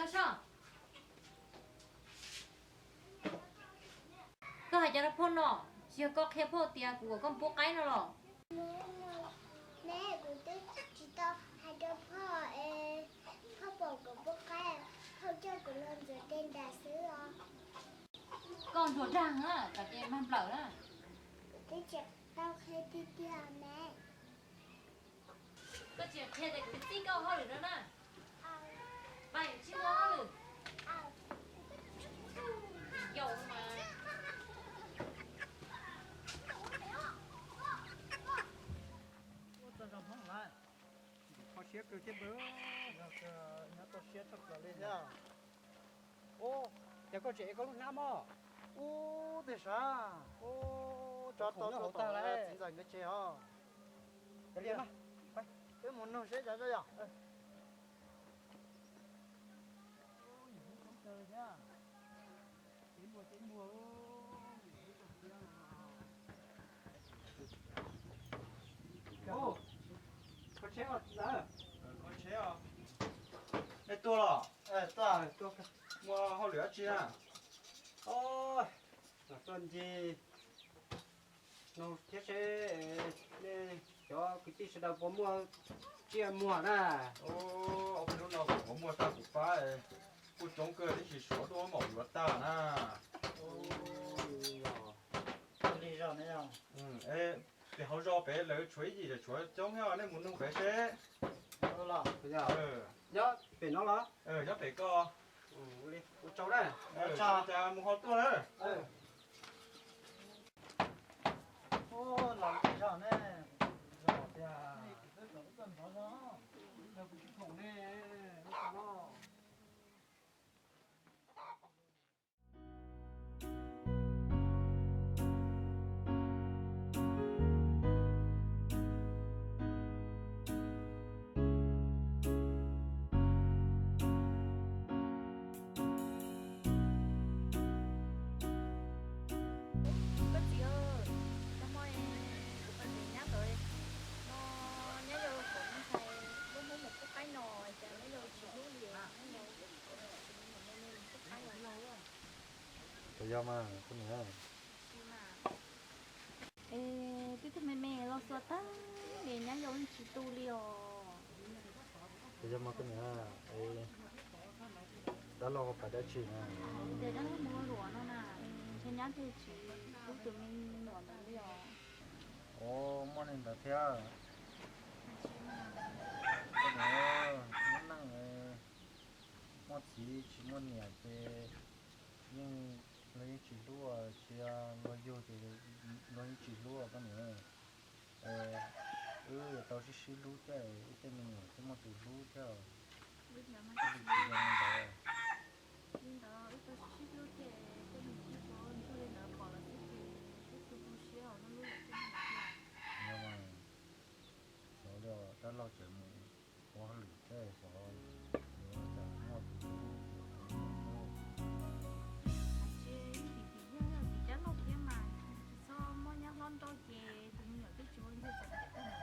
Soj, koj hais cov rau phauj no, tsis yog koj qhia phauj tias kuv kom koj mus pub qaib no los? Neb, kuv twb tsis tau hais rau phauj es phauj pom kuv pub qaib, phauj coj kuv los ntxuav tes ntas xwb os. Koj ntsuas dag na, kom ces mag nplawm na. Kuv twb tsis tau qhia tiag tiag ne. Koj tsis qhia ces kuv txib koj hauj lwm no na. Pab tsis muaj hauj lwm. Yaum mas. Ua txog zoo Hmoob lawm, kho siab kawg thiab npawg. Nyob toj siab tshaj plaws li thiab. Ub, yog koj tseem ev koj lub hnab mog. Ub, tej sav. Ub, tso tau tag lawm, txiv ntxawm nkawd tseg os. Peb mus nug seb cas yog. Kho tsheb os. Nej tuaj los? Muaj hauj lwm dab tsi na? Os, los tuaj ncig no thiab seb nej cov kwv tij sawv daws puas muaj tsiaj muag na. Ob peb hnub no kuv puas muaj tau kuv pab, kuj coob kawg tab sis suav duaj maum yuav tag na. Pem hauv zos pem lawv tshuav ib yim tshuav coob thiab, nej mus nug pem seb. Nyob pem no los? Nyob pem ko. Ua tsaug na. Cas mus ho tuaj na. Los li zog ne, zog tiag, kuv twb kom lub koj ntxov zog, yog kuv tsis khoom ne, lub ko no. Koj txiv, koj hmo kuv pais pem nyab tod no, nyab yau kom me ntxhais lub Hmoob mus pub qaib no, cas nyab yau tsis hlub li, nyab yau kom me me mus pub qaib los. Puas yog mas koj niam? Es twb tug me me los xuas tag li, nyab yau yeej tsis tu li os. Puas yog mas koj niam? Dab laug pais dab tsi na? Ces dab laug mus ua luam no na, ntshe nyab thiaj tsis hlub tus me nyuam ntawd li os. Ua, muaj li ntawd thiab. Koj niam, muaj neej muaj txiv tsis muaj niam ces yeej, luag yeej tsis hlub, tsis yog luag yug ces luag yeej tsis hlub koj niam. Wb yuav tau sib sib hlub thiab, wb tej me nyuam thiaj muaj tus hlub thiab. Li ntawd, wb tau sib sib hlub thiab, tej me nyuam thiaj tau ntshe li ntawd pom lawm xwb ces wb tu tu siab os, hlub hlub lawm thiab. Xyov li, dab laug tseem mus ua hauj lwm thiab xyov yuav cas muaj tus hlub. Tsis, vim yog tim dab laug thiab mas, tsis txhob muab nyab hlob nrauj ces tus me nyuam twb tsis ua ntej txom nyem.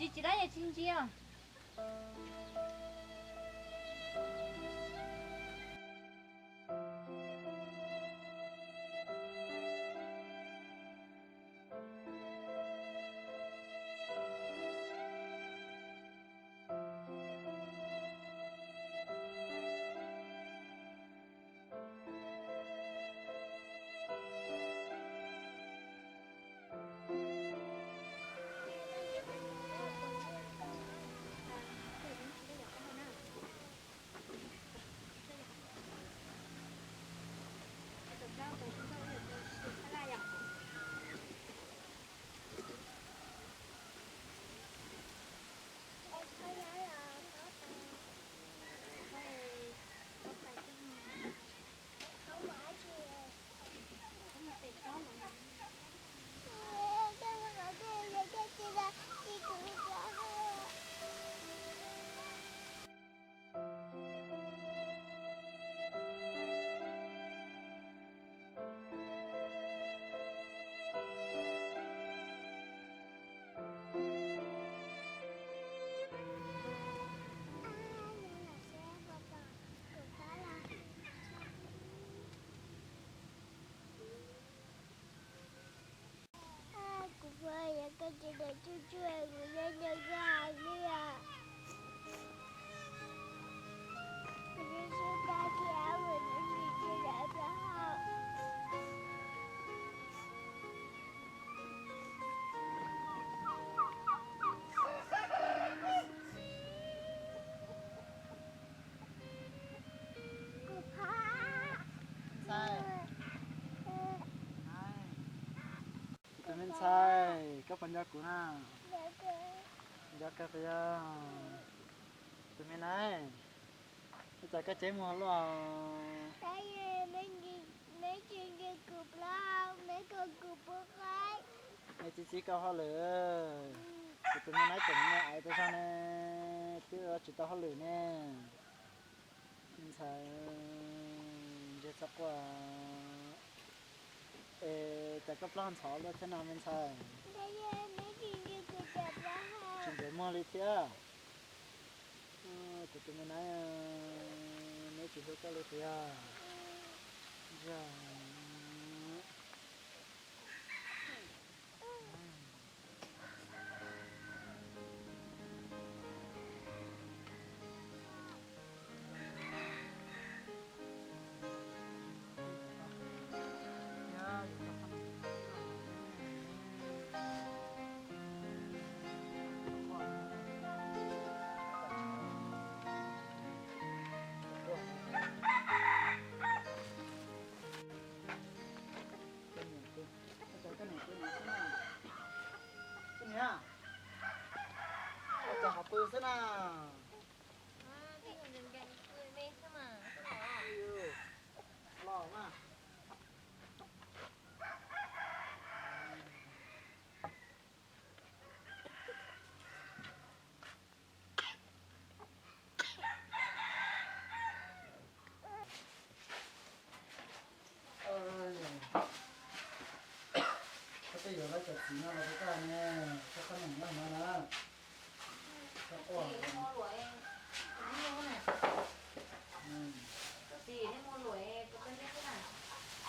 Tsis tsis dab yog tsis ntsia. Kuv pog, yog koj tsis tau tsuj tsuag kuv nyob nco koj heev li os. Kuv twb sib tag kiag mus nws tsis tsis lawv plaub hau. Tus me ntxhais, koj puas nco kuv na? Nco kawg puas yog? Tus me na, ua cas koj ceb muag luaj? Neb txiv txiv koj hauj lwm, kuv tus me na tseem me aiv tas zog ne, twb ua tsis tau hauj lwm ne. Me ntxhais, ntseg txhob quaj. Es cas koj plaub ntxhov luaj thiab no me ntxhais? Tsis ntxuav muag li thiab. Kuv tus me na, neb tsis hlub koj li puas yog? Yog. Koj niam, ua cas ho pw xwb na? Los mas. Koj twb yuav lawv cov txiv no los rau koj ne, koj qhob noom nyob no na. Koj quaj.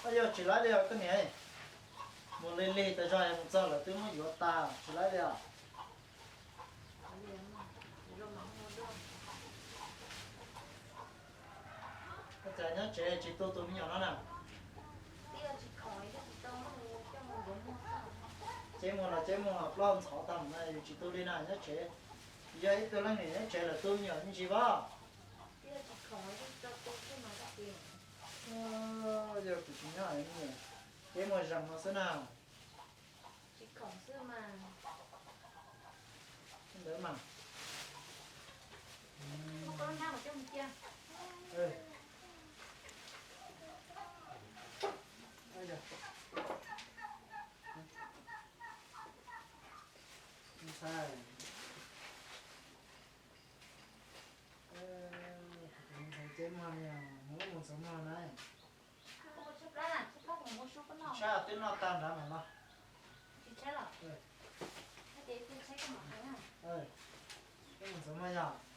Koj yog tsis laib li os koj niam. Mus lig lig tas zog mus txog lawv twb muab yuav tas, tsis laib li os. Ua cas nyob tsev tsis tu tus me nyuam no na? Ceb muag los ceb muag, plaub ntxhov tag na yus tsis tu li na nyob tsev. Yog ib tug leej niam nyob tsev lawm tu me nyuam me ntsis vab. Yog kuv tsis nyob me nyuam, ceb muag zeeg no xwb na. Ntawd mas. Ntxhais, ntxhais ceb muag li, mus ub mus ntxuav muag na. Tshab twb noj tag nrad mas los. Ces tus ntxhais koj mam hais na. Koj mus ntxuav mog yog?